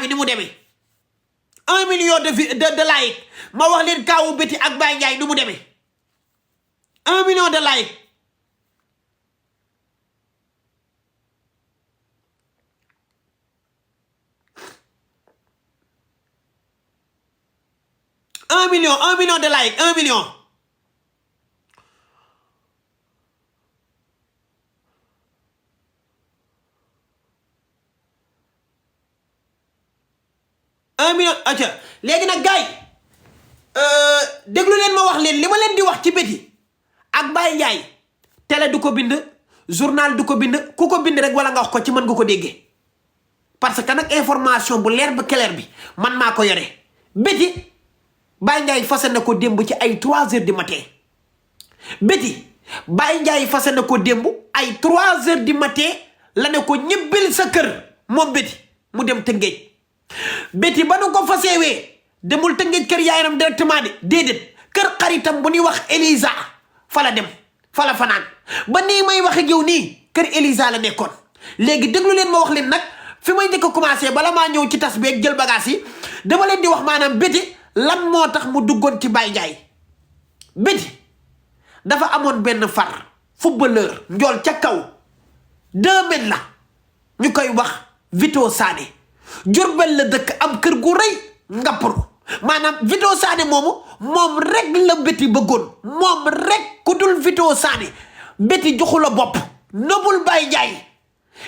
bi ni mu demee 1 million de like ma wax leen kaawu Betty ak Baye Ndiaye ni mu demee 1 million de like un million de like 1 million 1 million acca léegi nag gars yi déglu leen ma wax leen li ma leen di wax ci Betty ak Baye Ndiaye télé du ko bind journal du ko bind ku ko bind rek wala nga wax ko ci mën nga ko déggee parce que nag information bu leer ba clair bi man maa ko yore Betty Baye Ndiaye fase na ko démb ci ay 3 heures du matin Betty Baye Ndiaye fase na ko démb ay 3 heures du matin la ne ko ñibbil sa kër moom Betty mu dem Tëngéej Betty ba nu ko faseewee demul Tëngéej kër yaayam directement de déedéet kër xaritam bu ñuy wax Elisa fa la dem fa la fanaan ba nii may wax ak yow nii kër Elisa la nekkoon léegi déglu leen ma wax leen nag fi may njëkk a commencé bala maa ñëw ci tas beeg jël bagage yi dama leen di wax maanaam Betty lan moo tax mu duggoon ci Baye Ndiaye Betty dafa amoon benn far footballeur njool ca kaw 2 mètres la ñu koy wax Vito Sané Jurbel la dëkk am kër gu rëy ngapparu maanaam Vito Sané moom rek la Betty bëggoon moom rek ku dul Vito Sané Betty joxu la bopp nobul Baye Ndiaye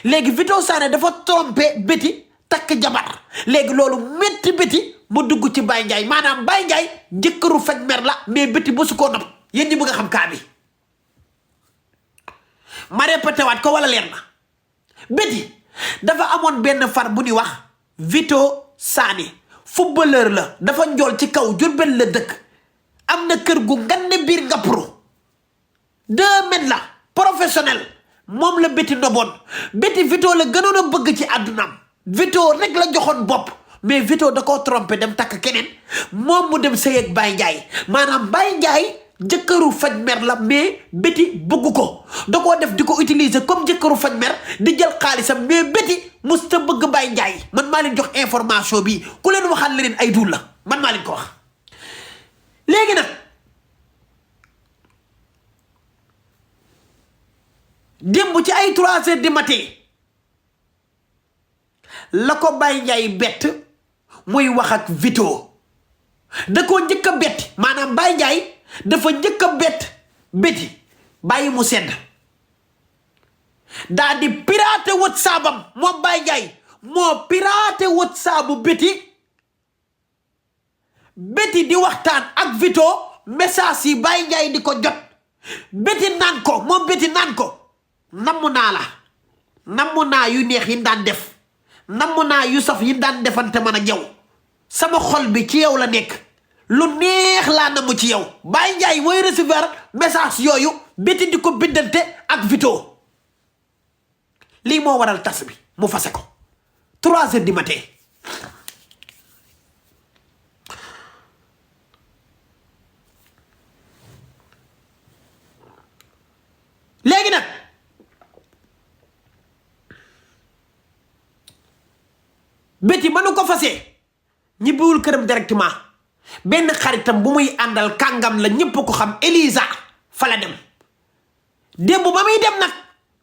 léegi Vito Sané dafa trompé Betty takk jabar léegi loolu métti Betty mu dugg ci Baye Ndiaye maanaam Baye Ndiaye jëkkëru faj mer la mais Betty mësu koo nopp yéen ñi bëgg a xam kaa bi ma répété waat ko wala leer na Betty dafa amoon benn far bu ñuy wax Vito Sané footballeur la dafa njool ci kaw Jurbel la dëkk am na kër gu ngande biir Ngappuru 2 mètres la professionnel moom la Betty noboon Betty Vito la gënoon a bëgg ci àddunaam Vito rek la joxoon bopp mais Vito da koo trompé dem takk keneen moom mu dem sëy ak Baye Ndiaye maanaam Baye Ndiaye jëkkëru faj mer la mais Betty bëgg ko da koo def di ko utiliser comme jëkkëru faj mer di jël xaalisam mais Betty mos ta bëgg Baye Ndiaye man maa leen jox information bi ku leen waxal leneen ay duul la man maa leen ko wax léegi nag démb ci ay 3 heures du matin la ko Baye Ndiaye bett muy wax ak Vito da koo njëkk a bett maanaam Baye Ndiaye dafa njëkk a bett Betty bàyyi mu sedd daa di piraté WhatsApp-am moom Baye Ndiaye moo piraté WhatsApp-bu Betty di waxtaan ak Vito message yi Baye Ndiaye di ko jot Betty naan ko moom Betty naan ko namm naa la namm naa yu neex yi daan def namm naa yu saf yi daan defante man ak yow sama xol bi ci yow la nekk lu neex laa namm ci yow Baye Ndiaye mooy recevoir message yooyu Betty di ko bindante ak Vito lii moo waral tas bi mu fase ko 3 heures du matin léegi nag Betty mënu ko fasee ñibbiwul këram directement benn xaritam bu muy àndal kàngam la ñëpp ko xam Elisa fa la dem démb ba muy dem nag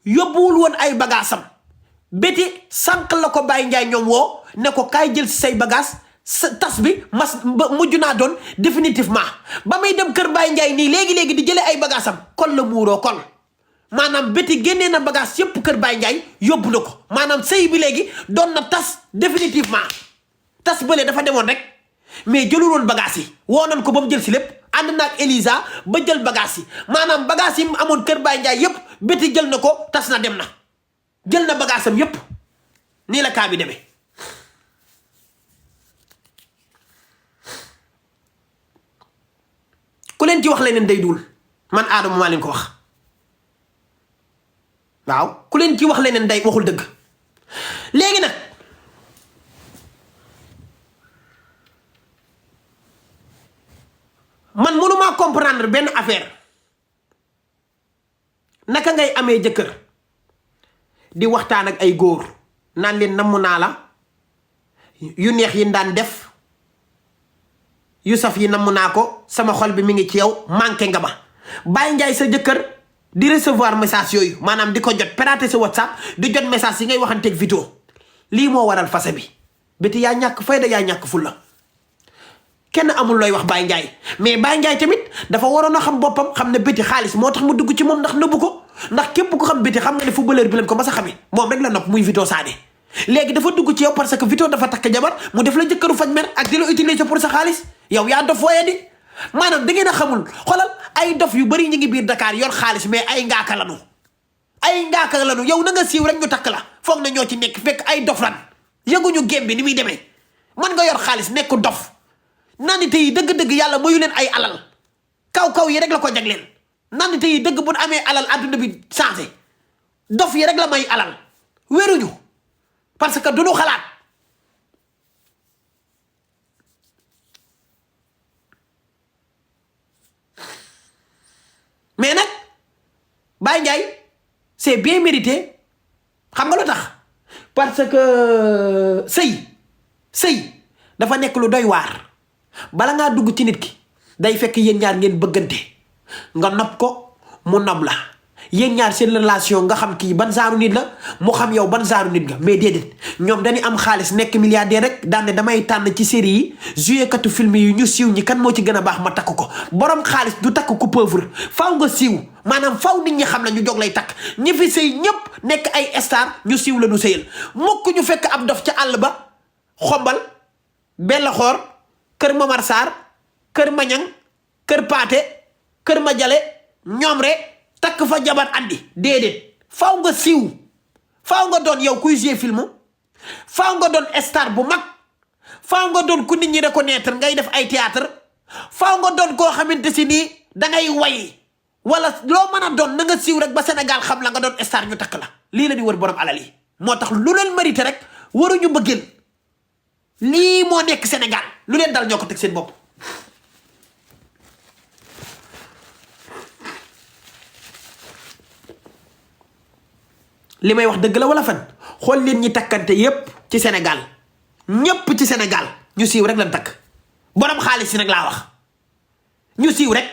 yóbbuwul woon ay bagaasam Betty sànq la ko Baye Ndiaye ñoom woo ne ko kaay jël si say bagaas sa tas bi mujj naa doon définitivement ba muy dem kër Baye Ndiaye nii léegi-léegi di jëlee ay bagaasam kol la muuroo kol maanaam Betty génnee na bagage yëpp kër Baye Ndiaye yóbbu na ko maanaam sëy bi léegi doon na tas définitivement tas bële dafa demoon rek mais jëlul woon bagage yi woo nañ ko ba mu jël si lépp ànd na ak Elisa ba jël bagage yi maanaam bagage yi mu amoon kër Baye Ndiaye yëpp Betty jël na ko tas na dem na jël na bagage am yëpp nii la kaa bi demee ku leen ci wax leneen day duul man Adama maa leen ko wax waaw ku leen ci wax leneen day waxul dëgg léegi nag man mënumaa comprendre benn affaire naka ngay amee jëkkër di waxtaan ak ay góor naan leen namm naa la yu neex yi daan def yu saf yi namm naa ko sama xol bi mi ngi ci yow manqué nga ma. Baye Ndiaye sa jëkkër di recevoir message yooyu maanaam di ko jot pirater sa WhatsApp di jot message yi ngay waxanteeg Vito lii moo waral fase bi. Betty yaa ñàkk fayda yaa ñàkk fulla kenn amul looy wax Baye Ndiaye mais Baye Ndiaye tamit dafa waroon a xam boppam xam ne Betty xaalis moo tax mu dugg ci moom ndax nëbbu ko ndax képp ko xam Betty xam nga ne footballeur bi leen ko mas a xamee moom rek la nopp muy Vito Sané léegi dafa dugg ci yow parce que Vito dafa takk jabar mu def la jëkkëru faj mer ak di la utiliser pour sa xaalis yow yaa dof waaye di maanaam da ngeen a xamul xoolal ay dof yu bari ñu ngi biir Dakar yor xaalis mais ay ngaaka lanu yow na nga siiw rek ñu takk la foog na ñoo ci nekk fekk ay dof lan yëguñu gém bi ni muy demee man nga yor xaalis nekk dof nandite yi dëgg-dëgg yàlla mayu leen ay alal kaw yi rek la ko jagleel nandite yi dëgg bu amee alal adduna bi changé dof yi rek la may alal wéruñu parce que duñu xalaat mais nag Baye Ndiaye c'est bien mérité xam nga lu tax parce que sëy dafa nekk lu doy waar bala ngaa dugg ci nit ki day fekk yéen ñaar ngeen bëggante nga nopp ko mu nopp la yéen ñaar seen relation nga xam kii ban genre nit la mu xam yow ban genre nit nga mais déedéet ñoom dañuy am xaalis nekk milliardaire rek daan ne damay tànn ci série yi joué katu film yi ñu siiw ñi kan moo ci gën a baax ma takk ko borom xaalis du takk ku pauvre faw nga siiw maanaam faw nit ñi xam la ñu jog lay takk ñi fi sëy ñëpp nekk ay star ñu siiw la ñu sëyal mukk ñu fekk ab dof ca àll ba xombal Bella Xoor kër Momar Sarr kër Mañang kër Paate kër Madiale ñoom rek takk fa jabar andi déedéet faaw nga siiw faaw nga doon yow kuy jouer film faaw nga doon star bu mag faaw nga doon ku nit ñi reconnaître ngay def ay théâtre faaw nga doon koo xamante si nii dangay way wala loo mën a doon na nga siiw rek ba Sénégal xam la nga doon star ñu takk la lii la di wër borom alal yi moo tax lu leen mérité rek waruñu bëggeel lii moo nekk Sénégal lu leen dal ñoo ko teg seen bopp li may wax dëgg la wala fan xool leen ñi takkante yépp ci Sénégal ñépp ci Sénégal ñu siiw rek lan takk borom xaalis si nag laa wax ñu siiw rek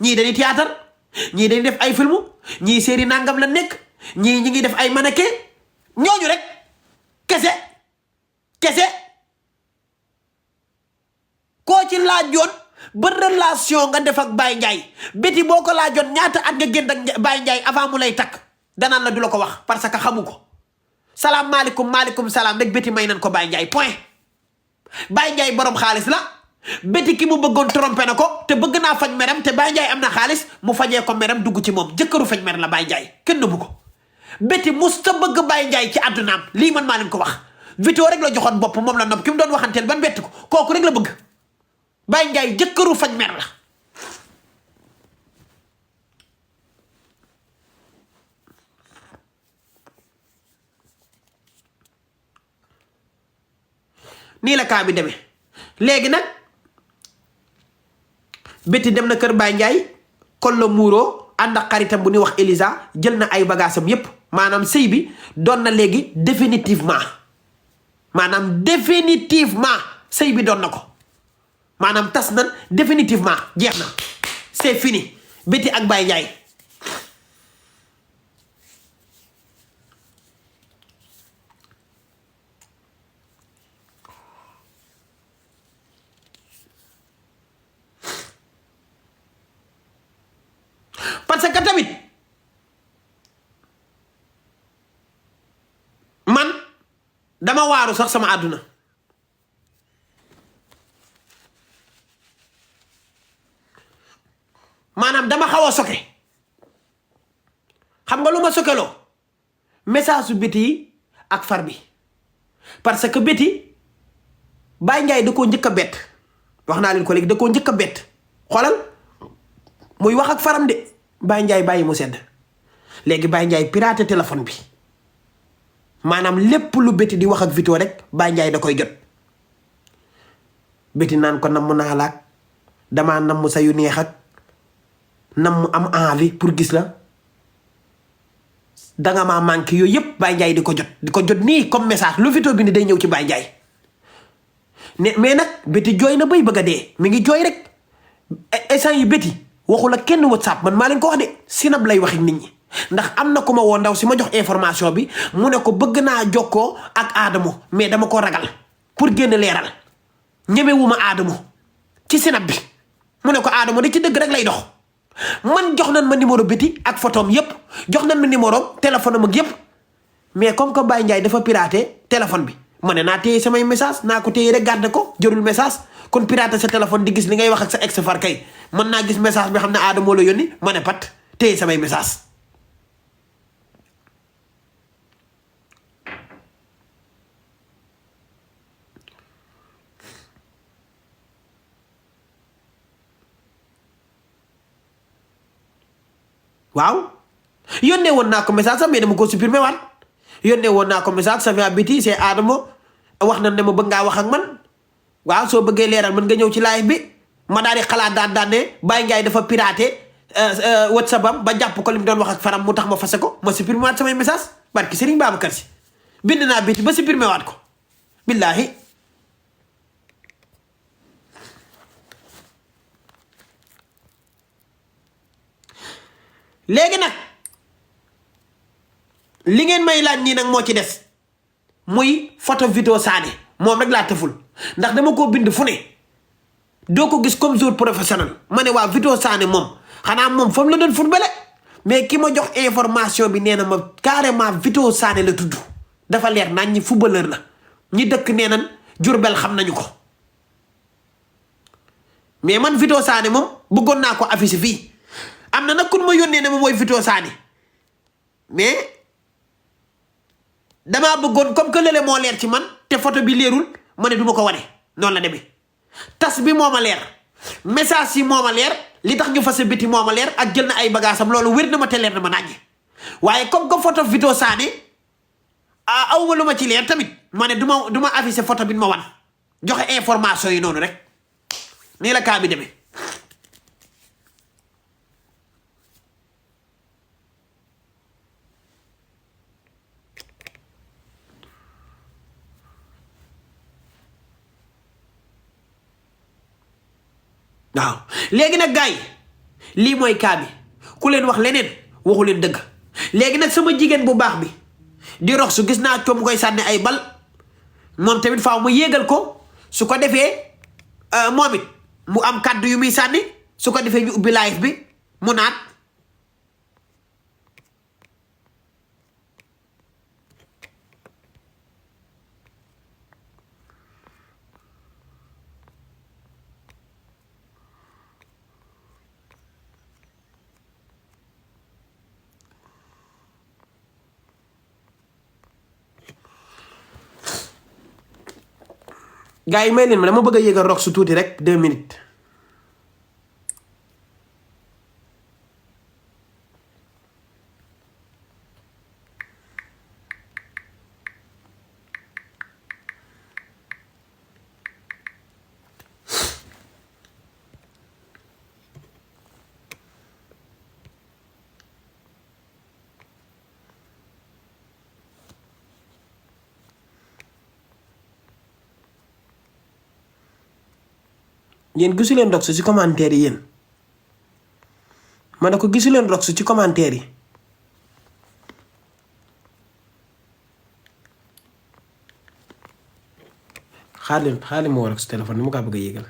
ñii dañuy théâtre ñii dañuy def ay film ñii série nangam la nekk ñii ñi ngi def ay mannequin ñooñu rek kese koo ci laajoon ba relation nga def ak Baye Ndiaye Betty boo ko laajoon ñaata at nga génn ak Baye Ndiaye avant mu lay takk danaan la du la ko wax parce que xamu ko maaleykum salaam rek Betty may nañ ko Baye Ndiaye point Baye Ndiaye borom xaalis la Betty ki mu bëggoon trompé na ko te bëgg naa faj meram te Baye Ndiaye am na xaalis mu fajee ko meram dugg ci moom jëkkëru faj mer la Baye Ndiaye kenn nëbbu ko Betty mus ta bëgg Baye Ndiaye ci àddunaam lii man maa leen ko wax Vito rek la joxoon bopp moom la nopp ki mu doon waxanteel ban bett ko kooku rek la bëgg Baye Ndiaye jëkkëru faj mer la nii la kaa bi demee léegi nag Betty dem na kër Baye Ndiaye kon la muuroo ànd ak xaritam bu ñuy wax Elisa jël na ay bagaasam yépp maanaam sëy bi doon na léegi définitivement sëy bi doon na ko maanaam tas nan définitivement jeex na c'est fini Betty ak Baye Ndiaye parce que tamit man dama waaru sax sama àdduna maanaam dama xaw a soke xam nga lu ma sokeloo message su Betty yi ak far bi parce que Betty Baye Ndiaye da koo njëkk a bett wax naa leen ko léegi da koo njëkk a bett xoolal muy wax ak faram de Baye Ndiaye bàyyi mu sedd léegi Baye Ndiaye piraté téléphone bi maanaam lépp lu Betty di wax ak Vito rek Baye Ndiaye da koy jot Betty naan ko namm naa laak damaa namm sa yu neex ak namm am envie pour gis la danga maa manqué yooyu yëpp Baye Ndiaye di ko jot nii comme message lu Vito bi ni day ñëw ci Baye Ndiaye ne mais nag béti jooy na bay bëgg a dee mi ngi jooy rek instant yi béti waxul ak kenn WhatsApp man maa leen ko wax de Snap lay wax ak nit ñi ndax am na ku ma woo ndaw si ma jox information bi mu ne ko bëgg naa jokkoo ak Adamo mais dama ko ragal pour génn leeral ñemewuma Adamo ci Snap bi mu ne ko Adamo da ci dëgg rek lay dox man jox nañ ma numéro béti ak photom yépp jox nañ ma numéro téléphone am ak yépp mais comme que Baye Ndiaye dafa piraté téléphone bi ma ne naa téye samay message naa ko téye rek garde ko jërul message kon piraté sa téléphone di gis li ngay wax ak sa ex far kay mën naa gis message bi xam ne Adamo la yónni ma ne pat téye samay message waaw yónnee woon naa ko message sax mais dama ko supprimer waat yónnee woon naa ko message ça va biti c'est Adamo wax na ne ma bëgg ngaa wax ak man waaw soo bëggee leeral mën nga ñëw ci live bi ma daal di xalaat daan ne Baye Ndiaye dafa piraté WhatsApp am ba jàpp ko li mu doon wax ak faram mu tax ma fase ko ma supprimer waat samay message barki Serigne Babacar Si bind naa biti ba supprimer waat ko billaahi léegi nag li ngeen may laaj nii nag moo ci des muy photo Vito Sané moom rek laa tëful ndax dama ko bind fu ne doo ko gis comme jour professionnel ma ne waa Vito Sané moom xanaa moom fa mu la doon footballé mais ki ma jox information bi nee na ma carrément Vito Sané la tudd dafa leer nañ ñi footballeur la ñi dëkk nee nañ Jurbel xam nañu ko mais man Vito Sané moom bëggoon naa ko affiché fii am na nag kun ma yónnee ne ma mooy Vito Sané mais damaa bëggoon comme que lële moo leer ci man te photo bi leerul ma ne du ma ko wane noonu la demee tas bi moo ma leer message yi moo ma leer li tax ñu fase biti moo ma leer ak jël na ay bagaasam loolu wér na ma te leer na ma naññe waaye comme que photo Vito Sané awma lu ma ci leer tamit ma ne du ma affiché photo bi ma wan joxe information yi noonu rek nii la kaa bi demee waaw léegi nag gars yi lii mooy kaa bi ku leen wax leneen waxu leen dëgg léegi nag sama jigéen bu baax bi di rox su gis naa ko mu koy sànni ay bal moom tamit faaw ma yéegal ko su ko defee moom it mu am kàddu yu muy sànni su ko defee ñu ubbi live bi mu naat gars yi may leen ma dama bëgg a yéegal rox su tuuti rek 2 minutes yéen gisu leen rox ci commentaire yi yéen ma ne ko gisu leen rox ci commentaire yi xaar leen ma war ak sa téléphone ni mu kaa bëgg a yéegal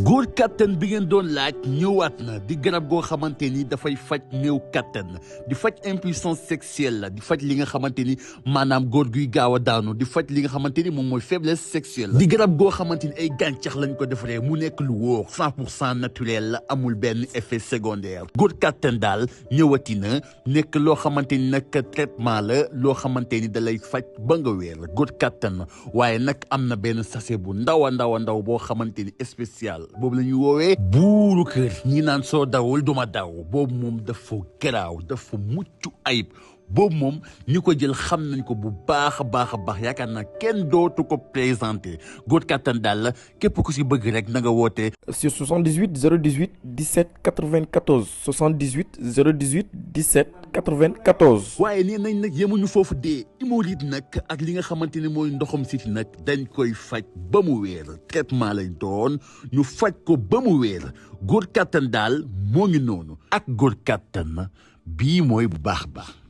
góor kattan bi ngeen doon laaj ñëwaat na di garab goo xamante ni dafay faj néew kattan di faj impuissance sexuelle la di faj li nga xamante ni maanaam góor guy gaaw a daanu di faj li nga xamante ni moom mooy faiblesse sexuelle di garab goo xamante ni ay gàncax lañ ko defaree mu nekk lu wóor 100% naturel la amul benn effet secondaire góor kattan daal ñëwati na nekk loo xamante ni nag traitement la loo xamante ni da lay faj ba nga wér góor kattan waaye nag am na benn sachet bu ndaw a ndaw boo xamante ni spécial boobu la ñuy woowee buuru kër ñi naan soo dawul duma daw boobu moom dafa garaaw dafa mucc ayib boobu moom ñi ko jël xam nañ ko bu baax a baax yaakaar naa kenn dootu ko présenté góor kattan daal la képp ku si bëgg rek na nga woote sur 78 018 17 94 78 018 17 94. waaye nee nañ nag yemuñu foofu dee hémorroïde nag ak li nga xamante ni mooy ndoxam siti nag dañ koy faj ba mu wéer traitement lañ doon ñu faj ko ba mu wéer góor kattan daal moo ngi noonu ak góor kattan bii mooy bu baax.